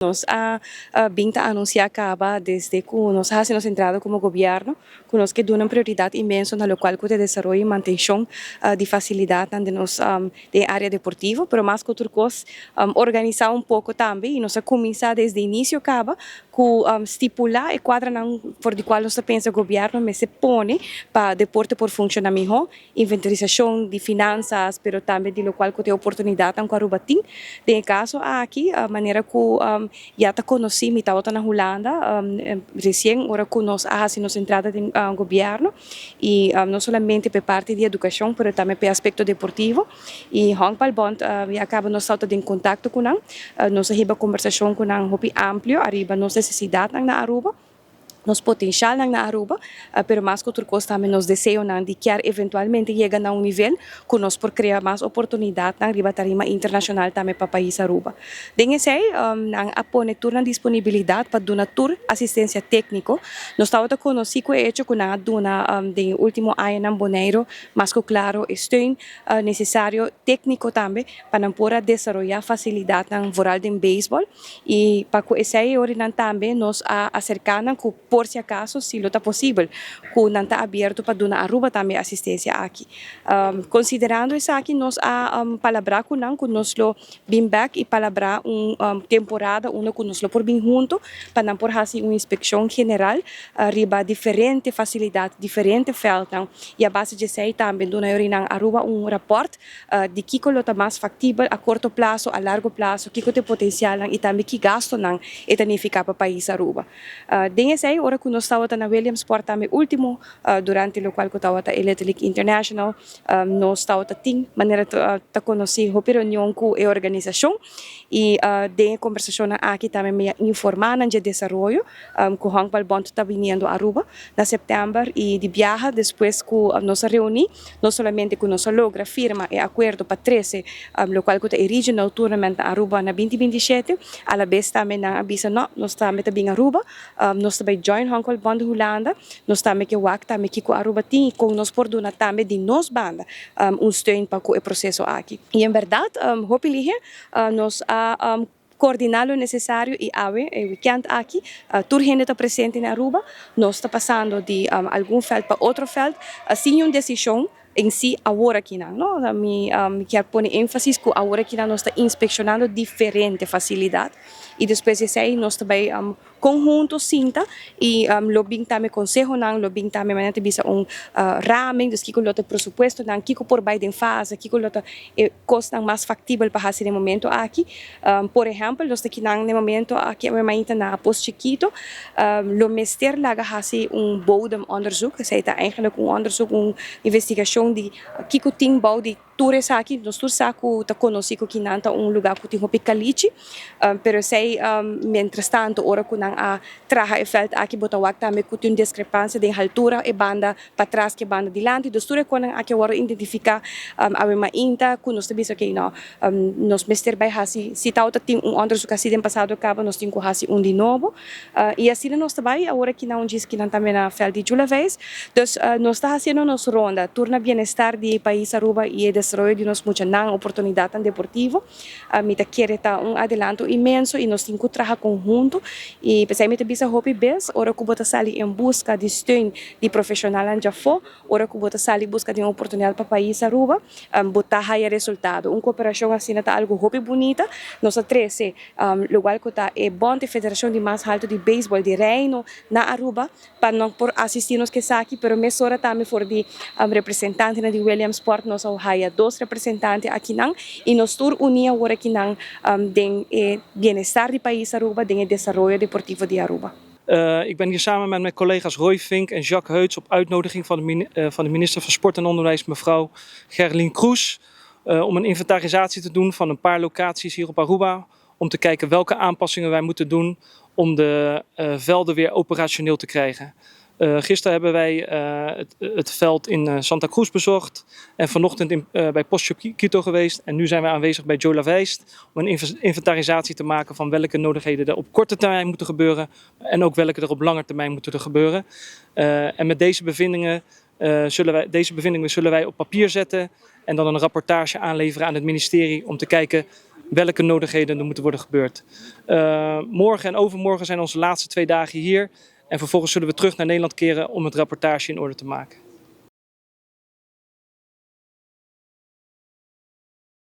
Nos a bin ta anuncia caba desde cu nos a haci nos entrada como gobierno cu nos ke duna un prioridad inmenso na locual cu ta desaroyo y mantencion di facilidadnan den nos den e area deportivo, pero mas cu otro cos organisa un poco tambe y nos a cuminsa desde inicio caba cu stipula e cuadranan for di cual nos ta pensa gobierno mester pone pa deporte por funciona miho. Inventarisacion di finanzas, pero tambe di locual cu ta e oportunidadnan cu Aruba tin. Den e caso aki, manera cu ya ta conoci, mi tabata na Hulanda recien ora cu nos a haci nos entrada den gobierno y no solamente pa e parti di educacion, pero tambe pa e aspecto deportivo. Y Honkbalbond ya caba nos tabata den contacto cu nan, nos a hiba conversacion cu nan hopi amplio ariba nos necesidadnan na Aruba. Nos potencialnan na Aruba, pero mas cu tur cos tambe nos deseonan di kier eventualmente yega na un nivel cu nos por crea mas oportunidadnan riba tarima internacional tambe pa pais Aruba. Den esey nan a pone tur nan disponibilidad pa duna tur asistencia tecnico. Nos tabata conoci cu e hecho cu nan a duna den e ultimo añanan Boneiro mas cu claro e steun necesario tecnico tambe pa nan por a desaroya facilidadnan vooral den baseball. I pa ku esei e orinan tambe nos a aserká nan ku por si akaso si lo ta posibel ku nan ta abierto pa duna Aruba tambe asistensia aki. Konsiderando esaki nos a palabrá ku nan ku nos lo bin bèk i palabrá un temporada unda ku nos lo por bin hunto pa nan por hasi un inspekshon general riba diferente fasilidat, diferente vèldnan i a base di esei tambe duna e orinan Aruba un rapòrt di kiko lo ta mas faktibel a korto plaso, a largo plaso, kiko ta e potensialnan i tambe ki gastonan e ta nifiká pa pais Aruba. Den esei ora ku nos tabata na Williamsport tambe último durante lokual ku tabata e Little League International nos tabata tin manera ta konosí hopi reunion ku e organisashon i den e kombersashonnan aki tambe mi a informá nan dje desaroyo ku Honkbalbond ta biniendo Aruba na sèptèmber i di biaha despues ku nos a reuní no solamente ku nos a logra firma e akuerdo pa trese lokual ku ta e Regional Tournament na Aruba na 2027, alabes tambe nan a bisa no, nos tambe ta bin Aruba, nos ta bai join Honkbalbond Hulanda, nos tambe ke wak tambe kiko Aruba tin i kon nos por duna tambe di nos banda un steun pa ku e proseso aki. I en bèrdat hopi lihe nos a Coordina lo necesario y awe e weekend aki tur hende ta presente na Aruba. Nos ta pasando di algun veld pa otro veld sin un decision en si awor akinan no. Mi kier pone enfasis cu awor akinan nos ta inspeccionando diferente facilidad y despues di esey nos ta bay Konhunto sinta i lo bin tambe konsehonan, lo bin tambe manera ta bisa un raming, dus kiko lo ta e presupuestonan, kiko por bai den fase, kiko lo ta e kosnan mas faktibel pa hasi den momento aki. Por ehèmpel, nos ta kinan den momento aki awe mainta na Pos Chikito, lo mester laga hasi un bodemonderzoek, esei ta eigenlik un onderzoek, un investigashon di kiko tin bou di. Tur esaki nos tur sa ku ta konosí ku kinan ta un lugá ku tin hopi kalichi, pero esei mientras tanto ora ku nan a traha e vèlt aki bo ta wak tambe ku tin un diskrepansia den haltura e banda patras ku e banda dilanti. Dus tur e konan aki a wòrdu identifiká awe mainta ku nos ta bisa okey no nos mester bai hasi si tabata tin un òndersuk hasi den pasado kaba nos tin ku hasi un di nobo. I asina nos ta bai awor aki na un djis kinan tambe na veld di Julaveis. Dus nos ta hasiendo nos ronda tur na bienestar di pais Aruba i e desaroyo di nos muchanan, oportunidatnan deportivo. Mi ta kere ta un adelanto inmenso i nos tin ku traha konhunto. I p'esei mi ta bisa hopi bes ora ku bo ta sali en buska di steun di profeshonalnan djafó, ora ku bo ta sali buska di un oportunidat pa pais Aruba, bo ta haya resultado. Un koperashon asina ta algu hopi bunita. Nos a trese Logual cu ta e bond, e federacion di mas halto di baseball di Reino na Aruba, pa nan por asisti nos kesaki, pero mesora tambe for di representantenan di Williamsport nos a haya dos representante akinan y nos tur uni awor akinan den e bienestar di pais Aruba, den e desaroyo deportivo di Aruba. Ik ben hier samen met mijn collega's Roy Vink en Jacques Heuts op uitnodiging van de minister van Sport en Onderwijs, mevrouw Gerlien Kroes. Om een inventarisatie te doen van een paar locaties hier op Aruba. Om te kijken welke aanpassingen wij moeten doen om de velden weer operationeel te krijgen. Gisteren hebben wij het veld in Santa Cruz bezocht en vanochtend bij Post Chiquito geweest. En nu zijn wij aanwezig bij Joe Laveist om een inventarisatie te maken van welke nodigheden er op korte termijn moeten gebeuren en ook welke er op lange termijn moeten gebeuren. En met deze bevindingen zullen wij, deze bevindingen zullen wij op papier zetten en dan een rapportage aanleveren aan het ministerie om te kijken Welke nodigheden er moeten worden gebeurd. Morgen en overmorgen zijn onze laatste 2 dagen hier. En vervolgens zullen we terug naar Nederland keren om het rapportage in orde te maken.